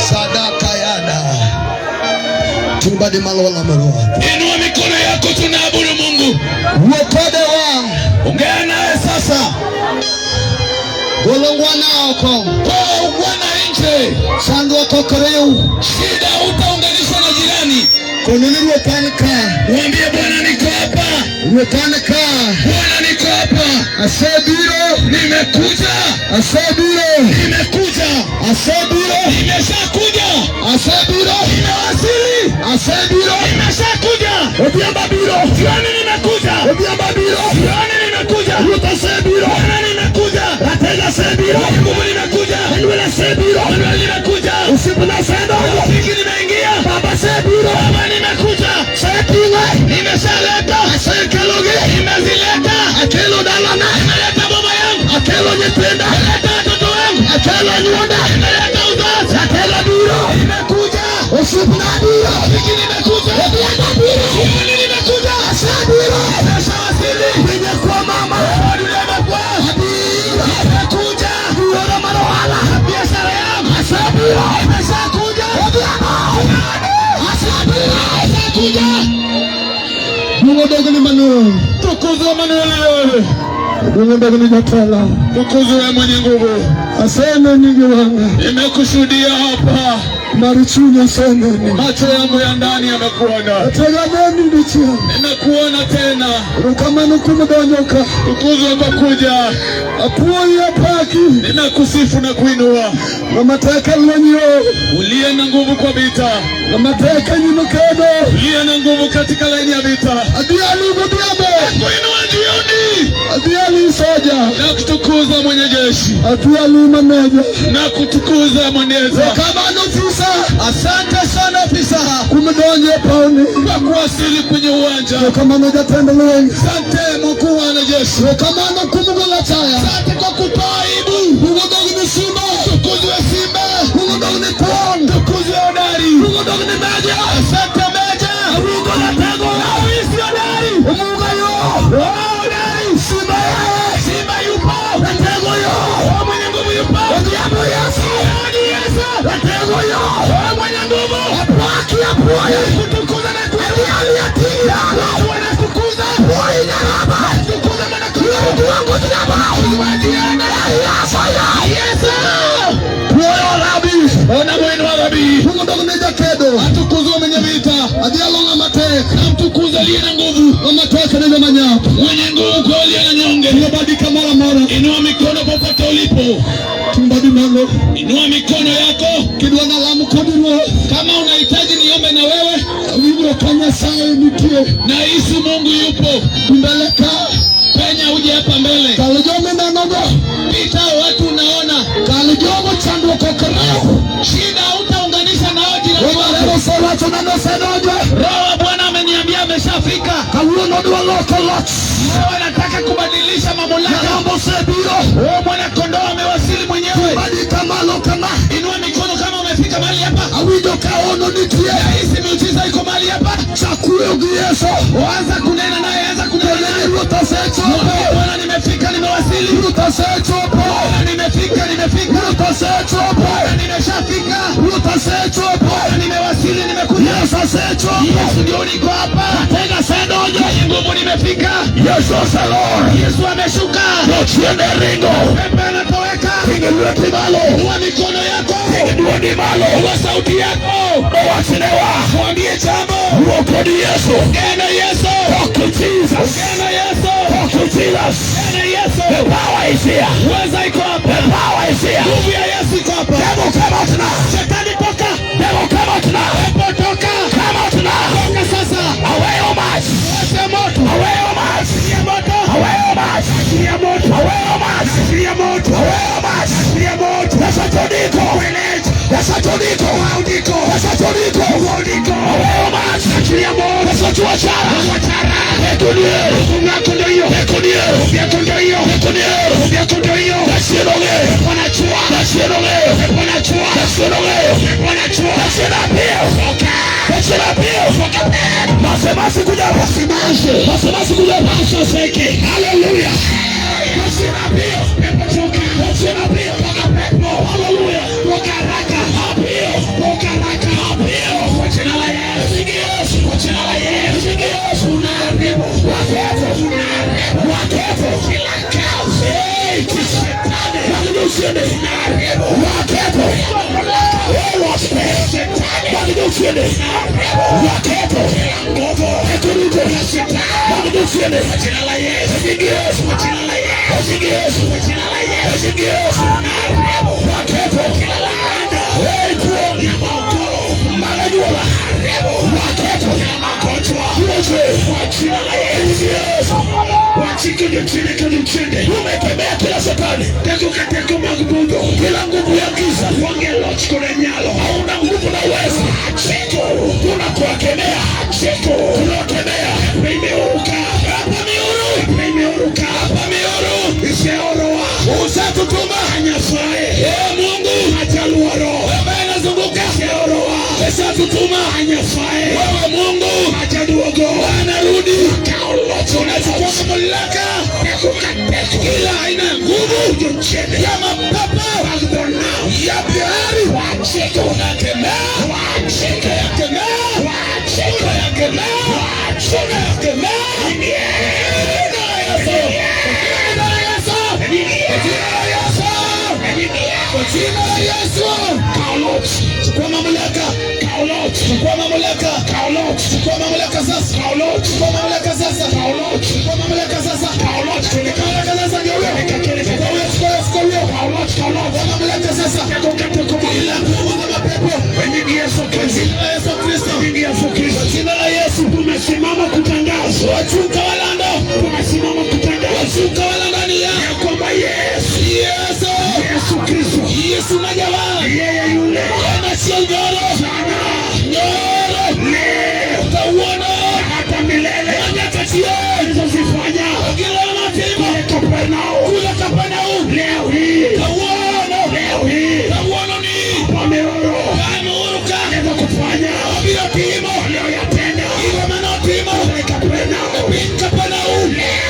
Sadaka yana tumbadi malola malola. Inua mikono yako, tunaabudu Mungu. Wokode wa Ongea naye sasa. golongwana oko Toa ugwana nje. sandwa kokoreu Shida utaunganishwa na jirani. kononi ruotan ka Mwambie Bwana, niko hapa. ruotan ka Bwana, niko hapa, asebiro nimekuja, asebiro nimekuja, asebiro nimeshakuja, asebiro nimewasili, asebiro nimeshakuja. odhiambo biro Jioni nimekuja, odhiambo biro jioni nimekuja, ruoth asebiro Bwana, nimekuja, ratega asebiro nguvu nimekuja, Manuel asebiro Manuel nimekuja, usiku nasedonjo rafiki nimeingia, baba asebiro Baba nimekuja, aseting'e nimeshaleta, asekelogi nimezileta, akelo dalana nimeleta baba yangu, akelo nyithinda nimeleta watoto wangu, akelo nyuonda nimeleta uzazi, akelo biro nimekuja, osiepna biro rafiki nimekuja, odhiambo biro jioni nimekuja, asebiro nimeshawasili. pinye kwa mama Dunia imekuwa abiro nimekuja, bioro mar ohala biashara yangu asebiro imeshakuja, odhiambo asebiro imeshakuja. Duong' odogni Manuel Tukuzwe Manuel wewe, duong' odogni jatelo tukuzwe wewe mwenye nguvu. aseneni gi wang'a Nimekushuhudia hapa, mar chunya aseneni macho yangu ya ndani yamekuona, ateganeni dichiel nimekuona tena. erokamano kuom donjo ka Tukuzwe kwa kuja, apuoyi apaki ninakusifu na kuinua, ng'ama tek e lweny yo uliye na nguvu kwa vita, ng'ama tek e nyim kedo uliye na nguvu katika laini ya vita. adhi alugo odhiambo Kuinua jioni adhi ali soja na kutukuza mwenye jeshi adhi ali maneja na kutukuza mwenyeza. erokamano ofisa Asante sana afisa kuom donjo e pawni kwa kuwasili kwenye uwanja. erokamano jatend lweny Asante mkuu wa wanajeshi, erokamano kuom golo Oh, Simba yaye. Simba yupo. Ratego yo. Oh, mwenye nguvu yupo. Odhiambo Yesu. Oh, ni Yesu. Ratego yo. Oh, mwenye nguvu. Apaki apuoyo. Kutukuza na kuinua. Ariali ating'alo. Wanatukuza. Puoyo nyaraba. Tukuza mwana kondoo. Luongo odhiambo. Yesu ya. Yesu. Puoyo rabi. Ona mwenu wa rabi. Mungu dog ne jakedo. Atukuzwe mwenye vita. Adhialo ng'ama tek. Namtukuza aliye na nguvu. Ng'ama tek ne joma nyap. Mwenye nguvu kwa aliye na nyonge. Ting'o badi kamoro amora. Inua mikono popote ulipo. Ting' badi malo. Inua mikono yako. Kidwa nalam kodi ruoth. Kama unahitaji niombe na wewe, Awinjo ka Nyasaye nitie. nahisi Mungu yupo. Mbele ka. Penya uje hapa mbele. Kal joma inenogo. Pita watu unaona. Kal jogo chandruok ok rew. Shida hutaunganisha nao jirani wako. Roho osewacho na nosedonjo. Roho wa Bwana ameniambia ameshafika. Kawuono odwa loko loch. Leo anataka kubadilisha mamlaka. Nyarombo osebiro. Oh, mwana kondoo amewasili mwenyewe. Badi kamalo kama. Inua mikono kama umefika mahali hapa. Awinjo ka ono nitie. Nahisi miujiza iko mahali hapa. Chak wuoyo gi Yesu. Anza kunena naye, anza kunena Kone naye. ni Ruoth osechopo. Mwambie Bwana, nimefika, nimewasili. Ruoth osechopo. Bwana, nimefika, nimefika. Ruoth osechopo. Bwana, nimeshafika. Ruoth osechopo. Bwana, nimewasili, nimekuja. Yesu osechopo. Yesu ndio niko hapa. Tega osedonjo. Mwenye nguvu nimefika. Yesu oselor. Yesu ameshuka. Jochiende ringo. Pepo anatoweka. Ting' lweti malo. Inua mikono yako. Ting' dwondi malo. Inua sauti yako. Owachnewa. Mwambie jambo. Wuo kod Yesu. Ongea na Yesu. Talk to Jesus. Ongea na Yesu. Talk to Jesus. Ongea na Yesu. The power is here. Uweza iko hapa. The power is here. Nguvu ya Yesu iko hapa. Devil, come out now. Shetani toka. Devil, come out now. Pepo toka. Come out now. Toka sasa. Away, oh much. Washa moto. Away, oh much. Achilia moto. Away, oh much. Achilia moto. Away, oh much. Achilia moto. Away, oh much. Achilia moto. Yasatodiko. Yasatodiko. Yasatodiko. Away, oh much. Achilia moto. Yasachuachara. Wachara. Ekunie. Nguvu ndio hiyo. Ekunie. Nguvu ndio hiyo. Ekunie. Nguvu ndio hiyo. Yasienonge. Wanachua. Yasienonge. Wanachua. Yasienonge. Wanachua. Yasienapio. Yasienapio. Masemasi kuja hapa. Masemasi kuja hapa. Hallelujah. Yasienapio. Yasienapio. Hallelujah. Apio. Apio. Kwa jina la Yesu. Yesu. Kwa jina la Yesu. Yesu. Unaharibu. Waketo. Unaharibu. Waketo. Kila kazi. Hey, Shetani. Wakidusiende. Unaharibu. Waketo. Hey, waspe. Shetani. Wakidusiende. Waketo. Nguvu. Ekurute. Shetani. Wakidusiende. Kwa jina la Yesu. Yesu. Kwa jina la Yesu. Yesu. Kwa jina la Yesu. Yesu. Unaharibu. Waketo. Kila laana. Hey, tuo. Ya maukoo. Magajula. Waketo. Kila magonjwa. Tuoche. Kwa jina la Yesu. Yesu. Wachike ndio chini chini. Umekemea kila shetani. Teko kateko magbudo. Kila nguvu ya giza. Wange loch kode nyalo. Hauna nguvu na uwezo. Chiko. Tunakuwakemea. Chiko. Tunawakemea. Imeuruka. Hapa miuru. Imeuruka. Hapa miuru. Iseoroa. Ushatutuma. Nyasaye. Ee Mungu. Ajaluoro. Ambaye anazunguka. Iseoroa. Ushatutuma. Nyasaye. Wewe Mungu. Ajaduogo. Anarudi. Kao loch Unachukua mamlaka. Teko kateko. Kila aina ya nguvu Jochende. ya mapepo Magdonao. ya bihari. Wachiko. Tunakemea. Wachiko. Tunakemea. Wachiko. Tunakemea. Tunakemea. Jina la Yesu. Jina la Yesu. Jina la Yesu. Kwa jina la Yesu. Kao loch. Chukua mamlaka. Kao loch. Chukua mamlaka. Kao loch. Chukua mamlaka sasa. Kao loch. Chukua mamlaka sasa. Kao loch. Chukua mamlaka sasa. Kao loch. Chukua mamlaka sasa ndio huyo. Chukua huyo, chukua huyo, chukua huyo. Kao loch. Kao loch. Chukua mamlaka sasa. Teko kateko. Kila nguvu za mapepo. Kwenye Yesu Kwa Kristo. jina la Yesu Kristo. Kwenye Yesu Kristo. Kwa jina la Yesu. Tumesimama kutangaza. Wachunga walando. Tumesimama kutangaza Wachunga walando ya. ya kwamba Yesu Yesu. Yesu Kristo Yesu najawa. yeye yule Ana sio nyoro. jana Nyoro. leo Utauona. hata milele Nyakati alizozifanya Kila matimo. kule Kapernao Kule Kapernaum. leo hii Kauono. leo hii Kauono ni. pameoro Kanuruka. anaweza kufanya Obiro timo. aliyoyatenda Gigo mane otimo. kule Kapernao E piny Kapernaum. leo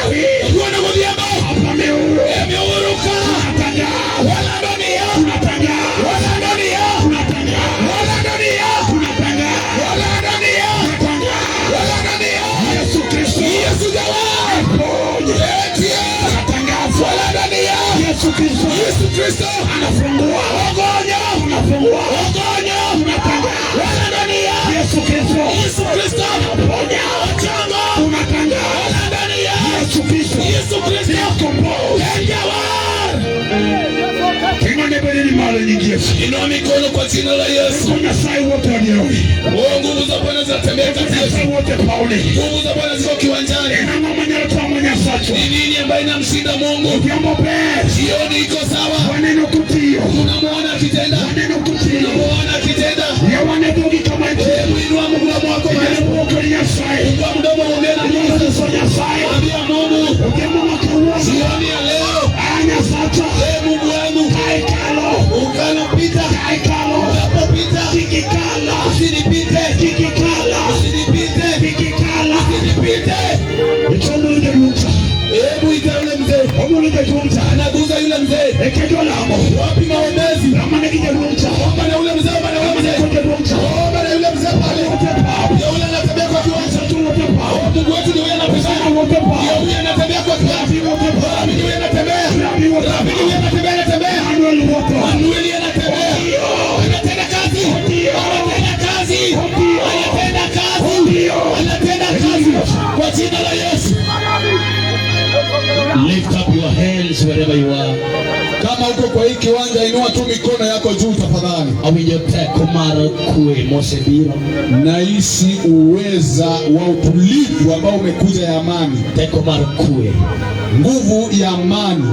Yesu Kristo Anafungua. Ogonyo. Anafungua. Ogonyo. Tunatangaza. Wala ndani ya Yesu Kristo. Yesu Kristo Anaponya. Ochango. Tunatangaza. Wala ndani ya Yesu Kristo. Yesu Kristo Akombozi. En jawar. Ting'one bedeni malo nying Yesu. Inua mikono kwa jina la Yesu. Kwa Nyasaye wote walioi. Oh, nguvu za Bwana zinatembea kati yetu. Nyasaye wote paoni. Nguvu za Bwana ziko kiwanjani. En ang'o manyalo tamo Nyasachwa? Ni nini ambaye inamshinda Mungu? Odhiambo ber. Jioni iko sawa. Waneno kotiyo. Tunamuona akitenda. Waneno kotiyo. Tunamuona akitenda. Yawane dhogi kama entie. Hebu inua mdomo wako mahali. Inyalo wuok ni Nyasaye. Fungua mdomo ongea na Inyalo Mungu. nyiso Nyasaye. Ambia Mungu, Odhiambo ma kawuono. jioni ya leo, A Nyasacha. ee Mungu wangu, Ka ikalo. ukanopita, Ka ikalo. unapopita, Kik ikala. usinipite, Kik ikala. usinipite, Kik ikala. usinipite. Ichomo jaduong' cha. Hebu ita yule mzee, Omulo jaduong' cha. anaguza yule mzee. E lamo. Wapi maombezi? Lama nigi jaduong' cha. Omba na yule mzee, omba na yule mzee. Lama jaduong' cha. Omba na yule mzee pale. Wote pao. Ndio yule anatembea kwa kiwanja. Sasa wote pao. Mungu wetu ndio yule anatembea. Sana wote Ndio pao. yule anatembea kwa kiwanja. Wote pao. Rabi ndio yule anatembea. Rabi wote Rabi ndio yule anatembea, anatembea. Manuel wote. Manueli anatembea. Anatenda kazi. Anatenda kazi. Anatenda kazi. Anatenda kazi. Kwa jina la Yesu. Lift up your hands wherever you are. Kama uko kwa hii kiwanja, inua tu mikono yako juu tafadhali. Awinjo teko mar kwe mosebiro. Nahisi uweza wa utulivu ambao umekuja ya amani, Teko mar kwe nguvu ya amani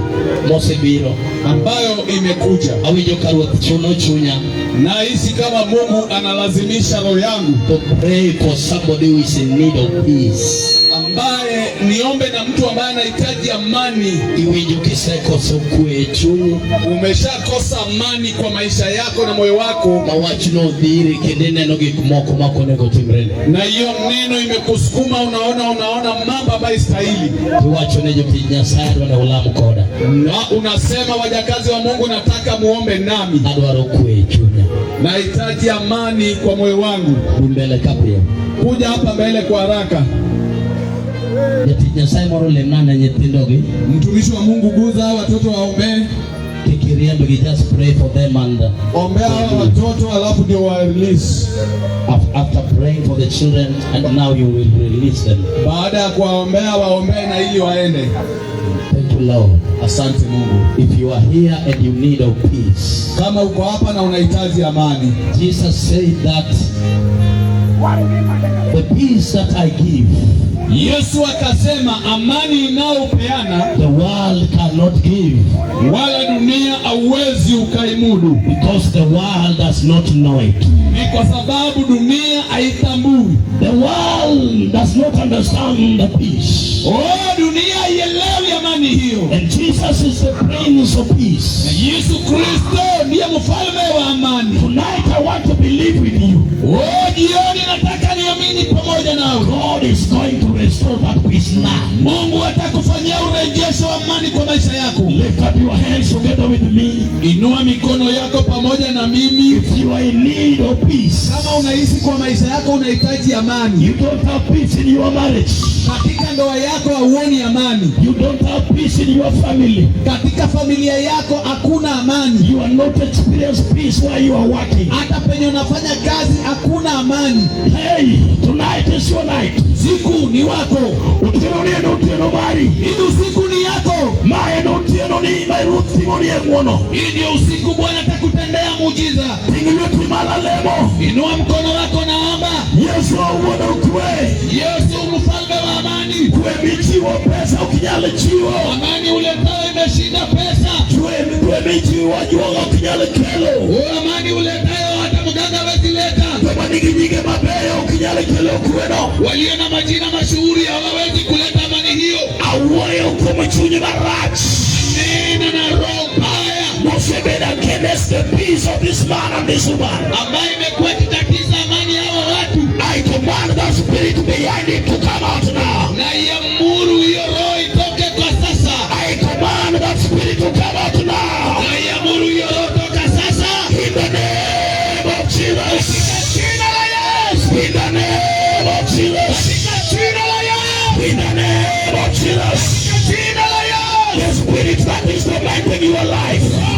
mosebiro. ambayo imekuja. Awinjo ka Ruoth chuno chunya Nahisi kama Mungu analazimisha roho yangu to pray for somebody who is in need of peace. ambaye niombe na mtu ambaye anahitaji amani. Iwinjo kisekoso kwe e chunyi Umeshakosa amani kwa maisha yako na moyo wako, ma wachno dhiri kendo ineno gik moko ma ok onego timreni. Na hiyo neno imekusukuma, unaona mambo ambayo istahili, Tiwacho ne jotich Nyasaye adwa ni ulam koda. Na unasema wajakazi wa Mungu, nataka muombe nami, Adwaro kwe e chunya. Nahitaji amani kwa moyo wangu. Bi mbele ka piyo. Kuja hapa mbele kwa haraka. Jatich Nyasaye moro lemna ne nyithindogi. Mtumishi wa Mungu, guza hawa watoto waombee, Kik iriembgi, just pray for them and ombea hawa watoto alafu ndio wa release. After praying for the children and now you will release them. Baada ya kuwaombea, waombee na ili waende. Thank you, Lord. Asante Mungu. If you are here and you need of peace, Kama uko hapa na unahitaji amani, Jesus said that the peace that I give, Yesu akasema amani inayopeana the world cannot give wala dunia hauwezi ukaimudu, because the world does not know it. Ni kwa sababu dunia haitambui. The world does not understand the peace. Oh, dunia haielewi amani hiyo. And Jesus is the Prince of Peace. Yesu Kristo ndiye mfalme wa amani. Tonight I want to believe with you. Oh, jioni nataka niamini pamoja nawe. God is going to restore that peace now. Mungu atakufanyia urejesho wa amani kwa maisha yako. Lift up your hands together with me. Inua mikono yako pamoja na mimi. If you are in need of peace, Kama unahisi kwa maisha yako unahitaji amani, you don't have peace in your marriage, katika ndoa yako hauoni amani, you don't have peace in your family, katika familia yako hakuna amani, you are not experiencing peace while you are working. Hata penye unafanya kazi hakuna amani. Hey, tonight is your night. Siku ni wako, Otieno ni en otieno mari. Hii usiku ni yako. Ma en otieno ni ma Ruoth timoni e ng'wono. Hii ndio usiku Bwana atakutendea muujiza. Ting' lweti malo lemo. Inua mkono wako, naomba. Yesu owuon kwe. Yesu mfalme wa amani, Kwe michiwo pesa ok nyal chiwo. Amani uletayo imeshinda pesa. Kwe kwe michiwo ajuoga ok nyal kelo. O, amani uletayo hata mganga hawezi leta. Joma nigi nyinge mabeyo ok nyal kelo kweno. Walio na majina mashuhuri hawawezi kuleta amani hiyo. Awuoyo kuom chuny marach Nena na roho mbaya mosebedo against the peace of this man and this woman. Ambayo imekuwa ikitatiza amani ya hawa watu. I command that spirit behind it to come out now. Naiamuru hiyo roho itoke kwa sasa. I command that spirit to come out now. Naiamuru hiyo roho toka sasa. In the name of Jesus. Jina la Yesu. In the name of Jesus. Katika jina la Yesu. In the name of Jesus. Jina la Yesu. The spirit that is tormenting your life. Roho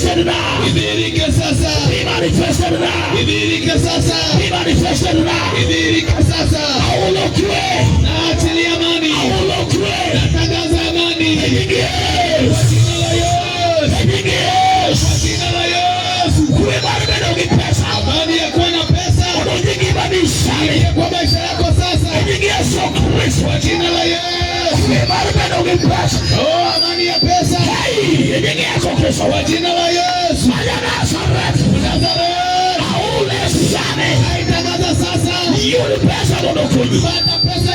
manifested now. Idhihirike sasa. Be manifested now. Idhihirike sasa. Be manifested now. Idhihirike sasa. Aulo kwe. Naachilia amani. Aulo kwe. Natangaza amani. Yes. Kwa jina la Yesu. Yes. Kwa jina la Yesu. Kwe mar bedo gi pesa. Amani ya kuwa na pesa Odonj e ngimani sani. ingie kwa maisha yako sasa. E nying Yesu Kristo. Kwa jina la Yesu. Kwe mar bedo gi pesa. Oh, amani ya pesa. Hey, e nying Yesu Kristo. Kwa jina la Yesu. Ma ja Nazareth. Nazareth. Aule sani. Naitangaza sasa. Yud pesa mondo okonyi. Pata pesa.